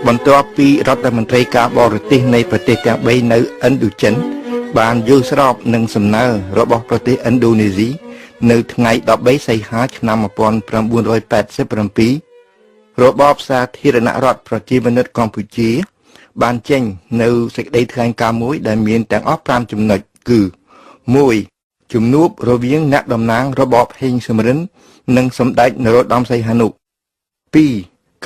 បន្ទាប់ពីរដ្ឋមន្ត្រីការបរទេសនៃប្រទេសទាំង3នៅឥណ្ឌូចិន បានយល់ស្របនឹងសំណើរបស់ប្រទេសឥណ្ឌូនេស៊ីនៅថ្ងៃ13សីហាឆ្នាំ1987របបសាធារណរដ្ឋប្រជាមានិតកម្ពុជា បានចេញនៅសេចក្តីថ្លែងការណ៍មួយដែលមានទាំងអស់5ចំណុចគឺ1ជំនួបរវាងអ្នកតំណាងរបបហេងសំរិននិងសម្ដេចនរោត្តមសីហនុ2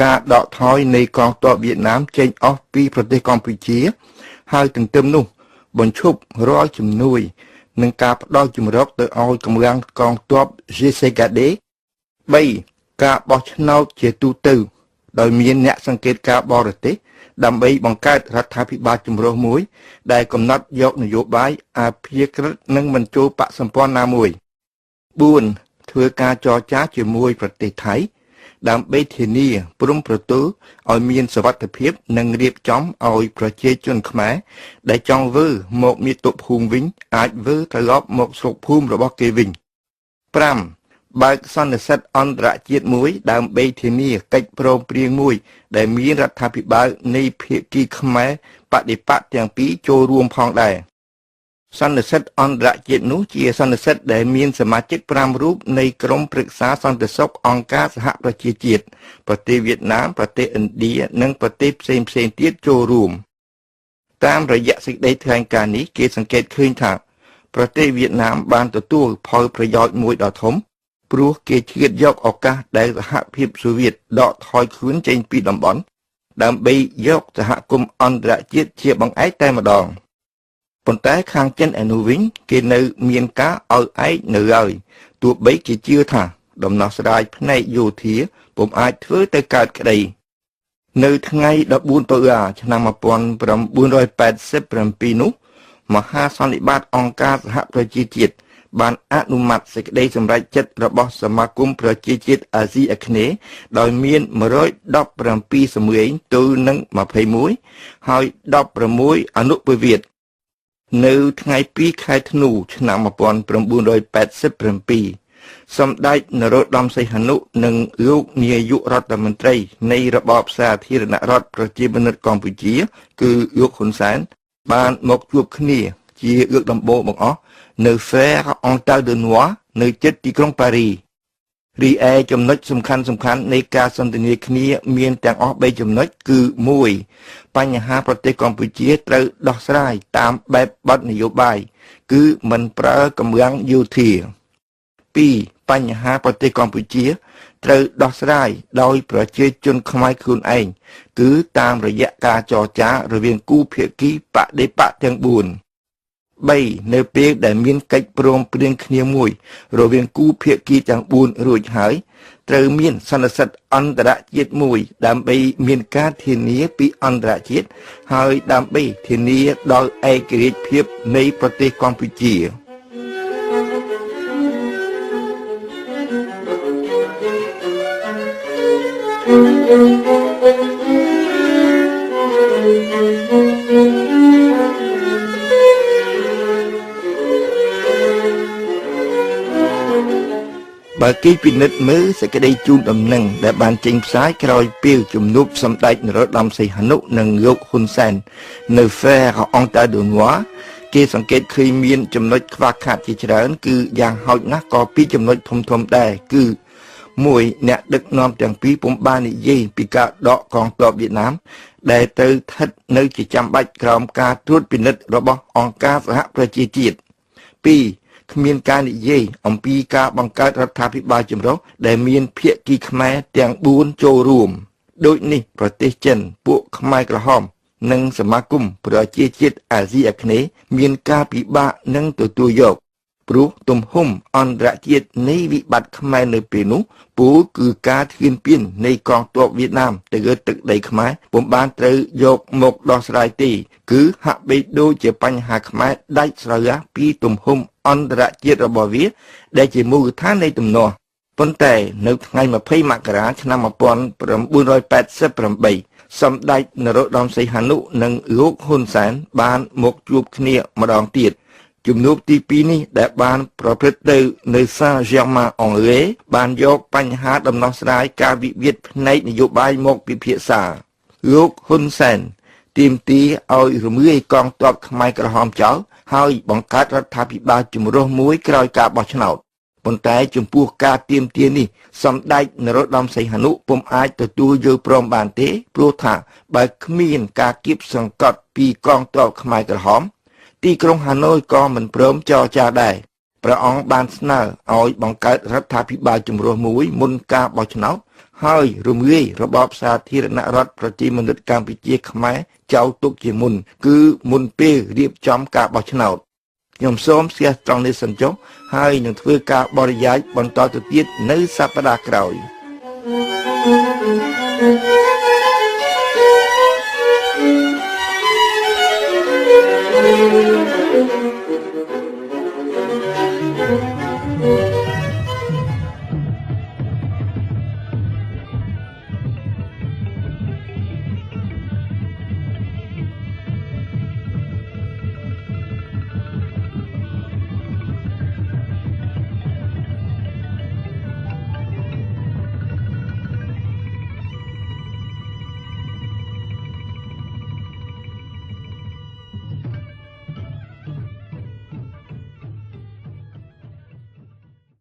ការដកថយនៃកងទ័ពវៀតណាមចេញអស់ពីប្រទេសកម្ពុជា ហើយទន្ទឹមនោះបញ្ឈប់រាល់ជំនួយនិងការផ្ដល់ជំរកទៅឲ្យកម្លាំងកងទ័ព GCKD 3ការបោះឆ្នោតជាទូទៅដោយមានអ្នកសង្កេតការបរទេសដើម្បីបង្កើតរដ្ឋាភិបាលចម្រុះមួយ ដែលកំណត់យកនយោបាយអាភាក្រិតនិងមិនចូលបកសម្ព័ន្ធណាមួយ4ធ្វើការចរចាជាមួយប្រទេសថៃដើម្បីធានាព្រំប្រទល់ឲ្យមានសុវត្ថិភាពនិងរៀបចំឲ្យប្រជាជនខ្មែរដែលចង់វើមកមាតុភូមិវិញអាចវើត្រឡប់មកស្រុកភូមិរបស់គេវិញ5បើកសន្និសីទអន្តរជាតិមួយដើម្បីធានាកិច្ចព្រមព្រៀងមួយដែលមានរដ្ឋាភិបាលនៃភាគីខ្មែរបដិបក្ខទាំងពីរចូលរួមផងដែរសន្និសីទអន្តរជាតិនោះជាសន្និសីទដែលមានសមាជិក5រូបនៃក្រុមប្រឹក្សាសន្តិសុខអង្គការសហប្រជាជាតិប្រទេសវៀតណាមប្រទេសឥណ្ឌានិងប្រទេសផ្សេងៗទៀតចូលរួមតាមរយៈសេចក្តីថ្លែងការណ៍នេះគេសង្កេតឃើញថាប្រទេសវៀតណាមបានទទួលផលប្រយោជន៍មួយដ៏ធំព្រោះគេឆ្លៀតយកឱកាសដែលសហភាពសូវៀតដកថយខ្លួនចេញពីតំបន់ដើម្បីយកសហគមន៍អន្តរជាតិជាបង្អែកតែម្ដងប៉ុន្តែខាងចិនឯនោះវិញគេនៅមានការឲ្យឯកនៅឡើយទោះបីគេជឿថាដំណោះស្រាយផ្នែកយោធាពុំអាចធ្វើទៅកើតក្តីនៅថ្ងៃ14តុលាឆ្នាំ1987នោះមហាសន្និបាតអង្គការសហប្រជាជាតិបានអនុម័តសេចក្តីសម្រេចចិត្តរបស់សមាគមប្រជាជាតិអាស៊ីអាគ្នេយ៍ដោយមាន117សំឡេងទល់នឹង21ហើយ16អនុប្រវេតនៅថ្ងៃ2ខែធ្នូឆ្នាំ1987សម្ដេចនរោត្តមសីហនុនិងលោកនាយករដ្ឋមន្ត្រីនៃរបបសាធារណរដ្ឋប្រជាមានិតកម្ពុជាគឺលោកហ៊ុនសែនបានមកជួបគ្នាជាលើកដំបូងបង្អស់នៅ Fère-en-Tardenois នៅជិតទីក្រុងប៉ារីរីឯចំណុចសំខាន់នៃការសន្ទនាគ្នាមានទាំងអស់3ចំណុចគឺ1បញ្ហាប្រទេសកម្ពុជាត្រូវដោះស្រាយតាមបែបបទនយោបាយគឺមិនប្រើកម្លាំងយោធា2បញ្ហាប្រទេសកម្ពុជាត្រូវដោះស្រាយដោយប្រជាជនខ្មែរខ្លួនឯងគឺតាមរយៈការចរចារវាងគូភាគីបដិបក្ខទាំង4 3នៅពេលដែលមានកិច្ចព្រមព្រៀងគ្នាមួយរវាងគូភាគីទាំង4រួចហើយត្រូវមានសន្និសីទអន្តរជាតិមួយដើម្បីមានការធានាពីអន្តរជាតិហើយដើម្បីធានាដល់ឯករាជ្យភាពនៃប្រទេសកម្ពុជាបើគេពិនិត្យមើលសេចក្តីជូនដំណឹងដែលបានចេញផ្សាយក្រោយពេលជំនួបសម្ដេចនរោត្តមសីហនុនិងលោកហ៊ុនសែននៅ Fère-en-Tardenois គេសង្កេតឃើញមានចំណុចខ្វះខាតជាច្រើនគឺយ៉ាងហោចណាស់ក៏ពីចំណុចធំៗដែរគឺ1អ្នកដឹកនាំទាំងពីរពុំបាននិយាយពីការដកកងទ័ពវៀតណាមដែលត្រូវស្ថិតនៅជាចាំបាច់ក្រោមការត្រួតពិនិត្យរបស់អង្គការសហប្រជាជាតិ2គ្មានការនិយាយអំពីការបង្កើតរដ្ឋាភិបាលចម្រុះដែលមានភាគីខ្មែរទាំង4ចូលរួមដូចនេះប្រទេសចិនពួកខ្មែរក្រហមនិងសមាគមប្រជាជាតិអាស៊ីអាគ្នេយ៍មានការពិបាកនឹងទទួលយកព្រោះទំហំអន្តរជាតិនៃវិបត្តិខ្មែរនៅពេលនោះពូលគឺការឈ្លានពាននៃកងទ័ពវៀតណាមទៅលើទឹកដីខ្មែរពុំបានត្រូវយកមកដោះស្រាយទេគឺហាក់បីដូចជាបញ្ហាខ្មែរដាច់ស្រឡះពីទំហំអន្តរជាតិរបស់វាដែលជាមូលដ្ឋាននៃទំនាស់ប៉ុន្តែនៅថ្ងៃ20មករាឆ្នាំ1988សម្ដេចនរោត្តមសីហនុនិងលោកហ៊ុនសែនបានមកជួបគ្នាម្ដងទៀតជំនួបទី2នេះដែលបានប្រព្រឹត្តទៅនៅ Saint-Germain-en-Laye បានយកបញ្ហាដំណោះស្រាយការវិវាទផ្នែកនយោបាយមកពិភាក្សា លោកហ៊ុនសែនទាមទារឲ្យរំលាយកងទ័ពខ្មែរក្រហមចោលហើយបង្កើតរដ្ឋាភិបាលជំរុះមួយក្រោយការបោះឆ្នោតប៉ុន្តែចំពោះការទាមទារនេះសម្ដេចនរោត្តមសីហនុពុំអាចទទួលយល់ព្រមបានទេព្រោះថាបើគ្មានការគៀបសង្កត់ពីកងទ័ពខ្មែរក្រហមទីក្រុងហាណូយក៏មិនព្រមចរចាដែរព្រះអង្គបានស្នើឲ្យបង្កើតរដ្ឋាភិបាលជំរុះមួយមុនការបោះឆ្នោតហើយរំលាយរបបសាធារណរដ្ឋប្រជាមានិតកម្ពុជាខ្មែរចោលទុកជាមុនគឺមុនពេលរៀបចំការបោះឆ្នោតខ្ញុំសូមស្ទះត្រង់នេះសិនចុះហើយនឹងធ្វើការបរិយាយបន្តទៅទៀតនៅសប្តាហ៍ក្រោយ។